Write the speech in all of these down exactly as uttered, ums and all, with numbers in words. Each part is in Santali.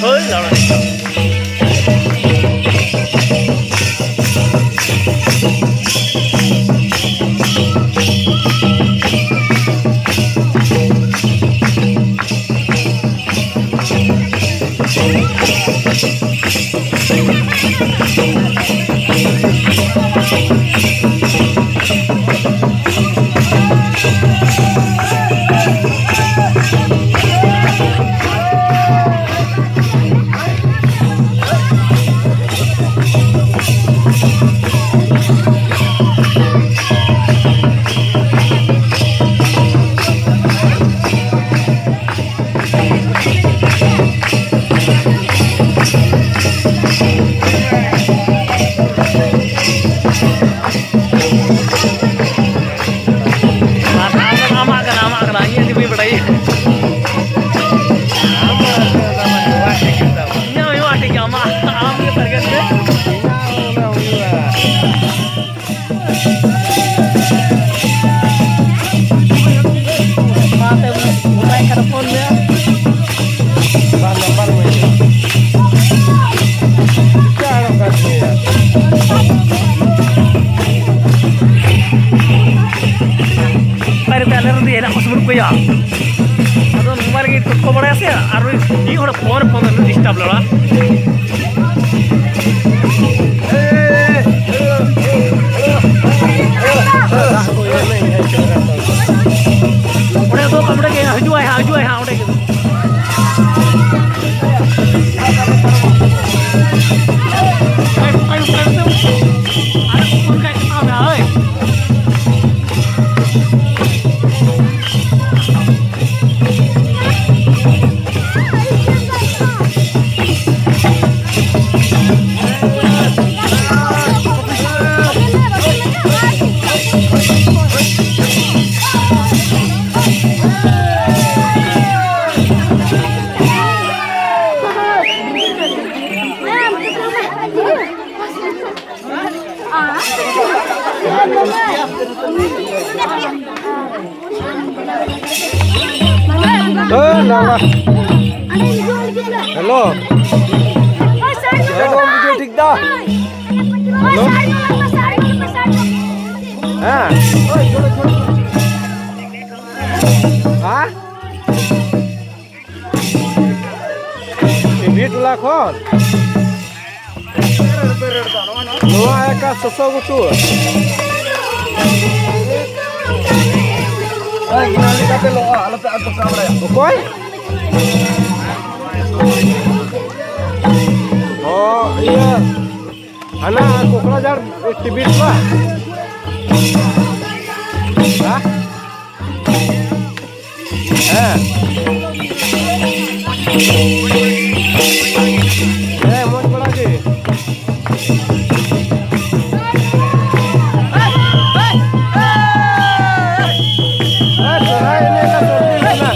ᱦᱳᱭ, ᱞᱟᱲᱟ᱾ ᱟᱨ ᱟᱢ ᱫᱚᱢ ᱟᱢᱟᱜ ᱠᱟᱱᱟ, ᱟᱢᱟᱜ ᱠᱟᱱᱟ, ᱤᱧᱟᱹᱜ ᱫᱚ ᱵᱟᱹᱧ ᱵᱟᱰᱟᱭᱟ᱾ ᱤᱧᱟᱹᱜ ᱦᱩᱭᱩᱜᱼᱟ, ᱴᱷᱤᱠ ᱜᱮᱭᱟ, ᱟᱢᱟᱜ, ᱟᱢ ᱜᱮ target ᱢᱮ᱾ ᱚᱱᱟᱛᱮ ᱢᱳᱵᱟᱭᱤᱞ ᱠᱟᱱᱟ ᱯᱷᱳᱱ ᱢᱮ᱾ ᱵᱟᱝ, ᱱᱟᱢᱵᱟᱨ ᱮᱢᱟᱹᱧ ᱢᱮ᱾ ᱪᱮᱫ ᱟᱲᱚᱜ ᱠᱟᱱ ᱛᱤᱧᱟ? ᱱᱟᱯᱟᱭ ᱨᱮ ᱟᱞᱮ ᱨᱮᱱ ᱦᱮᱱᱟᱜ ᱠᱚ ᱥᱩᱨ ᱠᱚᱭᱟ᱾ ᱟᱫᱚ ᱱᱚᱣᱟ ᱞᱟᱹᱜᱤᱫ ᱠᱚ ᱵᱟᱲᱟᱭᱟ ᱥᱮ, ᱟᱨ ᱩᱱᱤ ᱢᱤᱫ ᱦᱚᱲ ᱯᱷᱳᱱ, ᱯᱷᱳᱱ ᱨᱮ disturb ᱞᱮᱫᱟ᱾ ᱚᱸᱰᱮ ᱫᱚ, ᱚᱸᱰᱮ ᱜᱮ ᱦᱤᱡᱩᱜ ᱟᱭ ᱦᱟᱸᱜ, ᱦᱤᱡᱩᱜ ᱟᱭ ᱦᱟᱸᱜ, ᱚᱸᱰᱮ ᱜᱮ᱾ ᱦᱮᱸ, ᱞᱟᱝᱲᱟ᱾ ᱚ᱾ ᱪᱮᱫ ᱵᱟᱢ ᱵᱩᱡᱷᱟᱹᱣ ᱴᱷᱤᱠ ᱫᱟ? ᱦᱮᱞᱳ? ᱦᱮᱸ᱾ ᱦᱮᱸ? ᱴᱤᱵᱷᱤ ᱴᱚᱞᱟ ᱠᱷᱚᱱ? ᱱᱚᱣᱟ ᱮᱠᱟ ᱥᱚᱥᱚ ᱜᱷᱩᱴᱩ᱾ ᱚᱠᱚᱭ? ᱚ, ᱤᱭᱟᱹ, ᱦᱟᱱᱟ ᱠᱚᱠᱲᱟᱡᱷᱟᱲ ᱴᱤᱵᱷᱤ ᱴᱚᱞᱟ? ᱦᱮᱸ? ᱦᱮᱸ᱾ ᱦᱮᱸ, ᱢᱚᱡᱽ ᱵᱟᱲᱟ ᱜᱮ᱾ ᱦᱮᱸ, ᱥᱚᱨᱦᱟᱭ ᱮᱱᱮᱡ ᱞᱮ ᱥᱟᱹᱨᱫᱤ ᱠᱟᱱᱟ᱾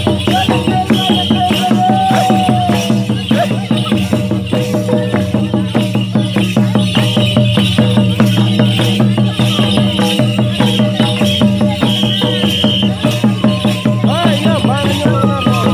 ᱦᱳᱭ, ᱤᱭᱟᱹ, ᱵᱟᱝ ᱟᱸᱡᱚᱢᱚᱜ ᱠᱟᱱᱟ ᱨᱚᱲ᱾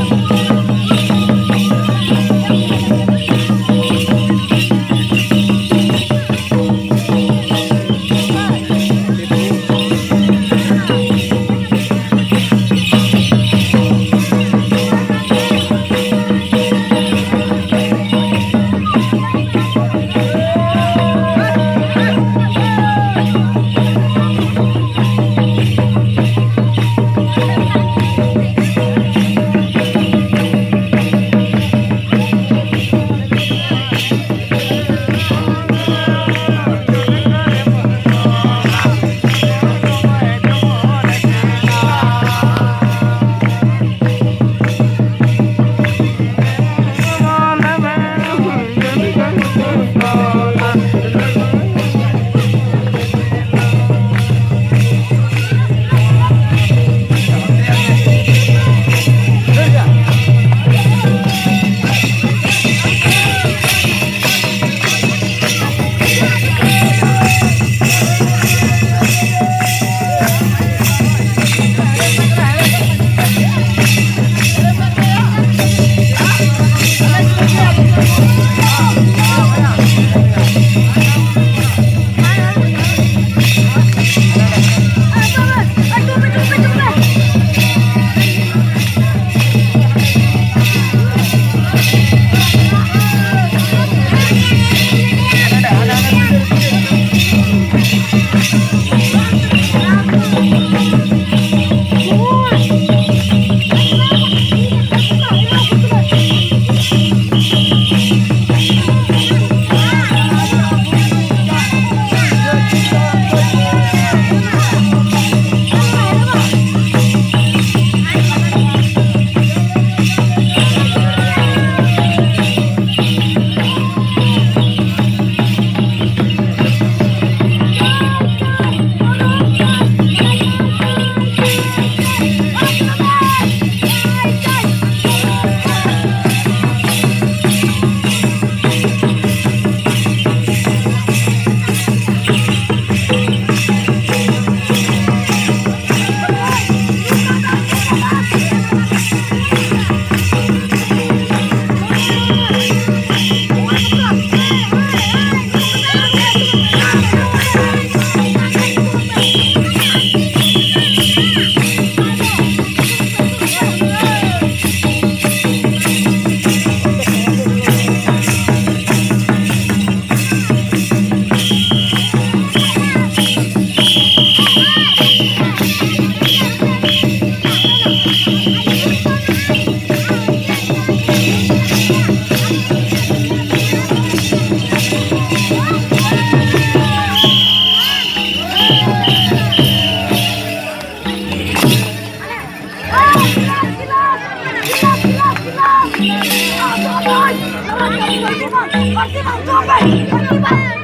ᱵᱟᱹᱲᱛᱤ ᱵᱟᱝ, ᱪᱚᱯ ᱵᱟᱹᱲᱛᱤ ᱵᱟᱝ᱾